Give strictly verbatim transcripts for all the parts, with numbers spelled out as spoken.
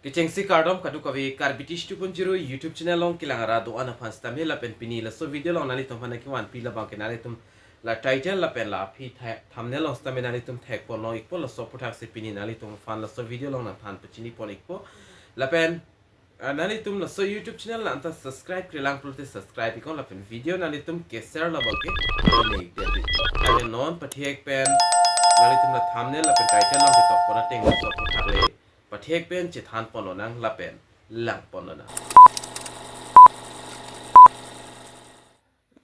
Kechengsi kardom kadokave Karbi Tish two point zero YouTube channel along kelang arat do-an aphan sitame lapen pini laso video along nanglitum aphan nangkevanpi labang ke nanglitum la title lapen la aphi tha- thumbnail along sitame nanglitum thekpon long ikpo, laso aputhaksi pini nanglitum aphan laso video along nangthan pachini pon ikpo. Lapen ah, nanglitum laso YouTube channel la anta subscribe-kre lang pulote subscribe iknon lapen video nanglitum ke-share labang ke nang-ik detji. Lapen non pathek pen nanglitum la thumbnail lapen title along ketok pon ateng laso aputhak le pathek pen chethan pon lonang lapen lang pon lonang.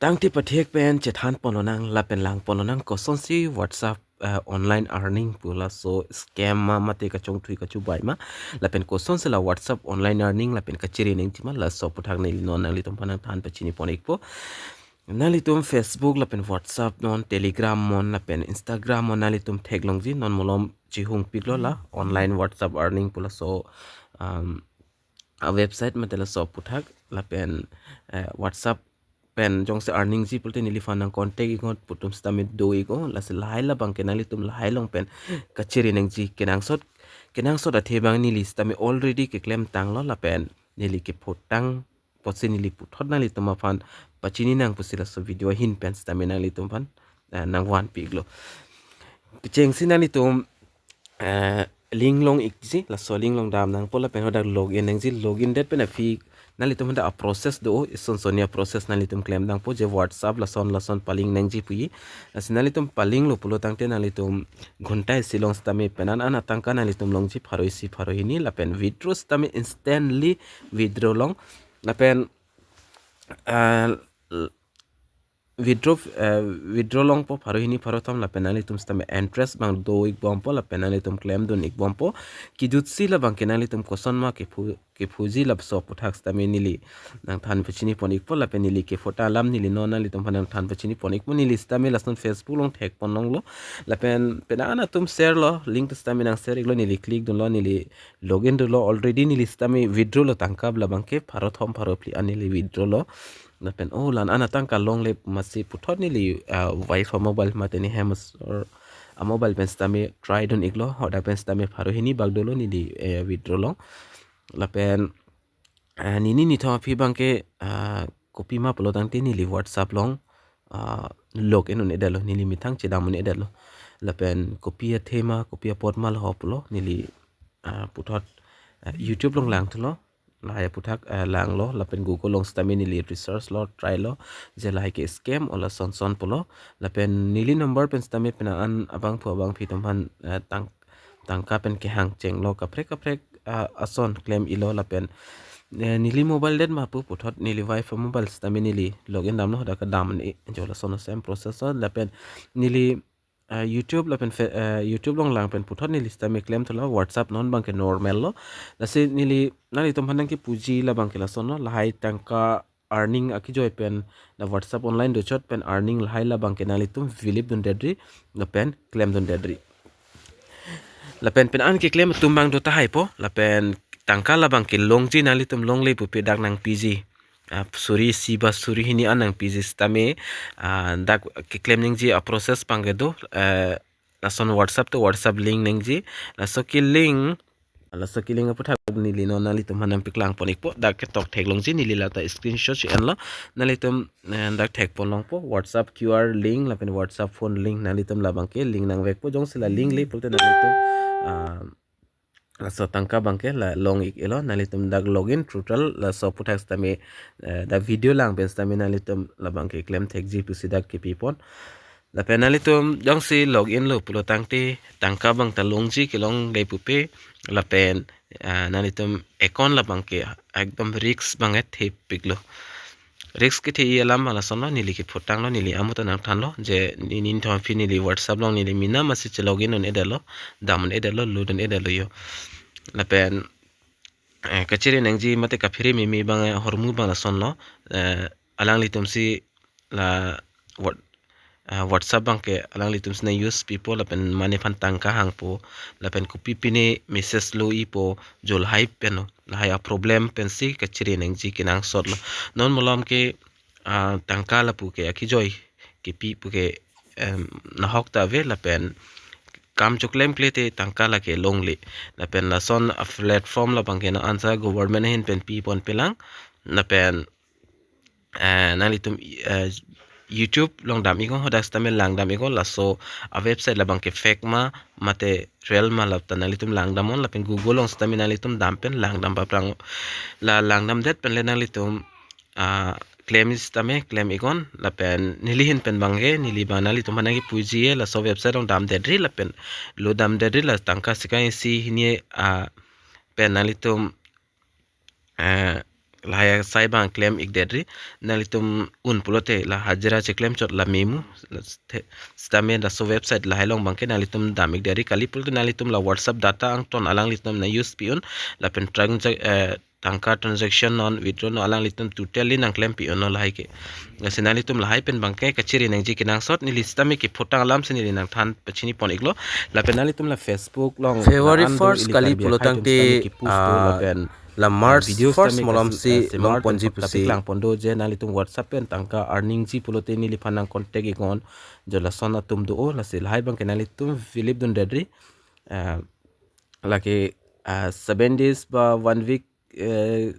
Tangte pathek pen chethan pon lonang lapen lang pon lonang kosonsi WhatsApp ah, online earning pu laso scam ma mate kachongthui kachubai ma lapen kosonsi la WhatsApp online earning lapen kachere nangji ma laso aputhak neli non nanglitum aphan nangthan pachini pon ikpo. Nanglitum Facebook lapen WhatsApp non, Telegram non lapen Instagram non nanglitum theklongji, non malom chihungpiklo la online WhatsApp earning pu laso um, a website mate laso aputhak lapen eh, WhatsApp pen jongsi earning ji pulote neliphan nang contact iknon pu atum sitame do iknon, lasi lahai labang ke nanglitum lahai along pen kachere nangji kenangsot kenangsot athe abang neli sitame already keklem tanglo lapen neli kephotang apotsi neli puthot nanglitum aphan pachini nang pusi laso video ahin pen sitame nanglitum aphan eh, nangvanpi iklo. Kechengsi nanglitum eh, link long ikji, laso link along dam nangpo lapen hadak login nangji, login det pen aphi nanglitum hadak a-process do, ison sonia process nanglitum klem nangpo je WhatsApp lason lason pa-link nangji puji. Lasi nanglitum pa-link lo pulo tangte nanglitum ghonta isi along sitame penan an atangka nanglitum longji pharo isi pharo hini lapen withdraw sitame instantly withdraw long lapen ah, withdraw eh, withdraw longpo pharo hini pharo kethom lapen nanglitum sitame interest abang do ikbompo lapen nanglitum klemdun ikbompo. Kejutsi labang ke nanglitum koson ma kephu kephuji laso aputhak sitame neli nangthan pachini pon ikpo lapen neli kephota alam neli non nanglitum aphan nangthan pachini pon ikpo. Neli sitame lason Facebook along thekpon longlo lapen penan atum share lo, link tu sitame nang share iklo, neli click dunlo, neli login dunlo, already neli sitame withdraw lo tangka labang ke pharo kethom pharo phli an neli withdraw lo. Lapen oh lan an atangka longle masi puthot neli ah, wife a-mobile mate ne hem asor a-mobile pen sitame try dun iklo, hadak pen sitame pharo hini bak dolo neli eh, withdraw long. Lapen ah, nini nithom aphi abang ke ah, kopima pulo tangte neli WhatsApp along ah, login un-edetlo, neli methang chedam un-edetlo. Lapen kopi athema kopi apot ma lo pulo neli ah, puthot ah, YouTube along langthulo, lahai aputhak eh, langlo lapen Google along sitame neli research lo, try lo je lahai ke scam o lason son pulo. Lapen neli number pen sitame penan an abangphu abangphi atum aphan eh, tang tangka pen kehang chenglo, kaprek kaprek ah, ason klem ilo lapen eh, neli mobile det ma pu puthot neli wife a-mobile sitame neli login damlo, hadak dam un-e jo lason same process o lapen neli ah, YouTube lapen fe- ah, YouTube along lang pen puthot neli sitame klemthulo, WhatsApp non abang ke normal lo. Lasi neli nanglitum aphan nangkepuji labang ke lason lo, lahai tangka earning akejoi pen la WhatsApp online dochot pen earning lahai labang ke nanglitum vilip dundetri lapen klemdundetri. Lapen penan keklem atum abang do tahaipo lapen tangka labang ke longji nanglitum longle pupe dak nangpiji ah, suri isi ba suri hini an nangpiji sitame ah, dak keklem nangji a-process abang ke do eh, lason WhatsApp tu WhatsApp link nangji, laso ke-link laso ke-link aputhak neli non nanglitum aphan nangpaklang pon ikpo, dak ketok theklongji, neli lata screenshot si-enlo, nanglitum eh, dak thekpon longpo WhatsApp Q R link lapen WhatsApp phone link, nanglitum labang ke link nangvekpo, jongsi la link le pulote nanglitum ah, laso tangka abang ke la long ik-elo, nanglitum dak login total laso aputhak sitame eh, dak video lang pen sitame nanglitum labang ke klem thekji pusi dak kepipon. Lapen nanglitum jongsi login lo pulo tangte tangka abang ta longji kelongle pupe lapen ah, nanglitum account labang ke ekdom risk abang thepiklo. Risk kethe-i alam ma lason lo, neli kephotanglo, neli amo ta nangthanlo je nini nithom aphi neli WhatsApp along neli mina masi chelogin un-edetlo, dam un-edetlo, load un-edetlo jo. Lapen eh, kachere nangji mate kaphere meme abang eh, ahormu abang lason lo, eh, alanglitum si la what ah, WhatsApp abang ke alanglitum si nang-use pipo lapen mane aphan tangka hangpo lapen kopi pine message lo-ipo, jo lahai pen lo, lahai a-problem pensi kachere nangji kenangsot lo. Non malom ke ah, tangka lapu ke akejoi kepi pu ke em, nahok ta ave lapen kam choklemkle te tangka lake longle. Lapen lason a platform labangke non ansa government ahin pen piponpelang. Lapen eh, nanglitum eh, YouTube along dam iknon, hadak sitame langdam iknon, laso a website labangke fake ma mate real ma, lata nanglitum langdamnon, lapen Google along sitame nanglitum dam pen langdam paphrang. La langdamdet pen le nanglitum ah, claim sitame claim iknon, lapen neli ahin pen abangke, neli abang nanglitum aphan nangkipuji-e, laso website along damdetri, lapen lo damdetri, la tangka sika isi hini ah, pen nanglitum eh, lahai asai abang claim ikdetri. Nanglitum un pulote la hajira cheklem chot la memu. La sthe-, sitame laso website lahai along abangke nanglitum dam ikdetri. Kali pulote nanglitum la WhatsApp data angton alanglitum nang use pi-un, lapen transa-, eh, tangka transaction non, withdraw non, alanglitum totally nang claim pi-unnon lahai ke. Lasi nanglitum lahai pen abangke kachiri nangji kenangsot, neli sitame kephotang alam si neli nangthan pachinipon iklo. Lapen nanglitum la Facebook along February la-an do first ili kali Karbi akhai atum pulotangte, sitame kepost do, ah, lapen la March video first sitame malom kasi-, si eh, semar longponji atum pusi. Kapaklang pon do je nanglitum WhatsApp pen tangka earning ji pulote neliphan nang contact iknon. Jo lason atum do-o, lasi lahai abangke nanglitum Philip dundetri. Eh, lake ah, seven days ba one week eh,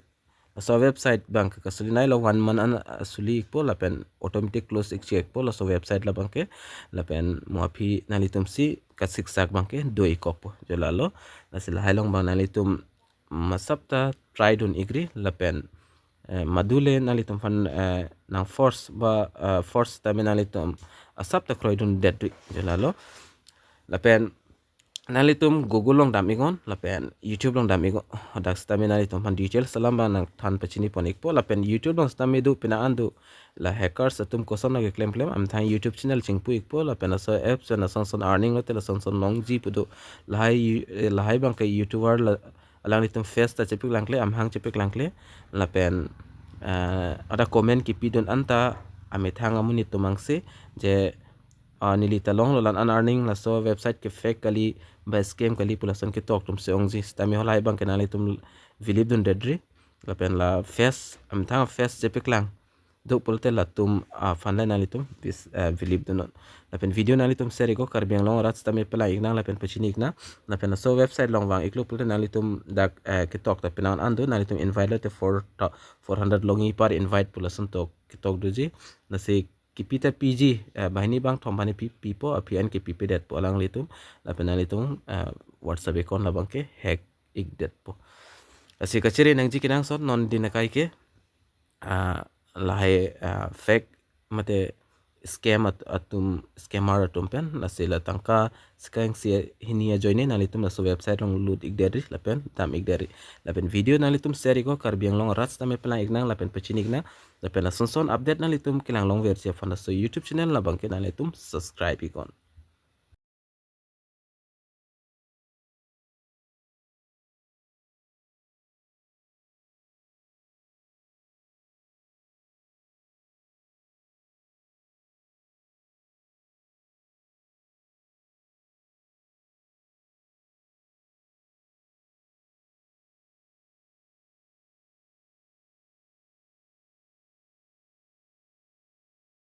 laso website abangke kasuli nailo, one month an asuli ikpo, lapen automatic close ik chekpo laso website labangke. Lapen mo aphi nanglitum si kasiksak abangke do ikkokpo. Jo lalo, lasi lahai along abang nanglitum masap ta try dun ikri, lapen eh, madule nanglitum aphan eh, nang force ba eh, force sitame nanglitum asap ta kroi dundetri. Jo lalo, lapen nanglitum Google along dam iknon, lapen YouTube along dam iknon. Hadak sitame nanglitum aphan details alam abang nangthan pachinipon ikpo, lapen YouTube along sitame do, pina an do la hackers atum kosonlo keklemklem, amethang YouTube channel chingpu ikpo, lapen laso apps pen lason son earning lote lason son longji pu do. Lahai yu-, eh, lahai abangke YouTuber la, alanglitum face ta chepaklangkle, amahang chepaklangkle, lapen eh, ada comment kipidun anta amethang amonit atum angse je ah, neli ta longlo la-an earning, laso website ke fake kali ba scam kali pu lason ketok atum si ongji. Sitame halahai abangke nanglitum Philip dundetri. Lapen la face, amethang face chepaklang do pulote latum aphan le nanglitum bis, eh, Philip dunnon. Lapen video nanglitum share iknon, Karbi Anglong arat sitame pelang iknang lapen pachini iknang. Lapen laso website along vang iklo pulote nanglitum dak eh, ketok ta pina an do, nanglitum invite lote four thou-, four hundred longji per invite pu lason tok ketok doji. Lasi kipi ta piji, eh, banghini bangthom aphan pi, pipo, aphi an kipi pedetpo alanglitum, lapen nanglitum eh, WhatsApp account labangke hack ikdetpo. Lasi kachiri nangji kenangsot non din akai ke ah, lahai ah, fake mate scam at-, atum, scammer atum pen, lasi la tangka sika isi hini ajoine nanglitum laso website along lut ikdetri, lapen dam ikdetri. Lapen video nanglitum share iknon, Karbi Anglong arat sitame pelang iknang lapen pachini iknang. Lapen lason son update nanglitum kelang longverji aphan laso YouTube channel labangke nanglitum subscribe iknon.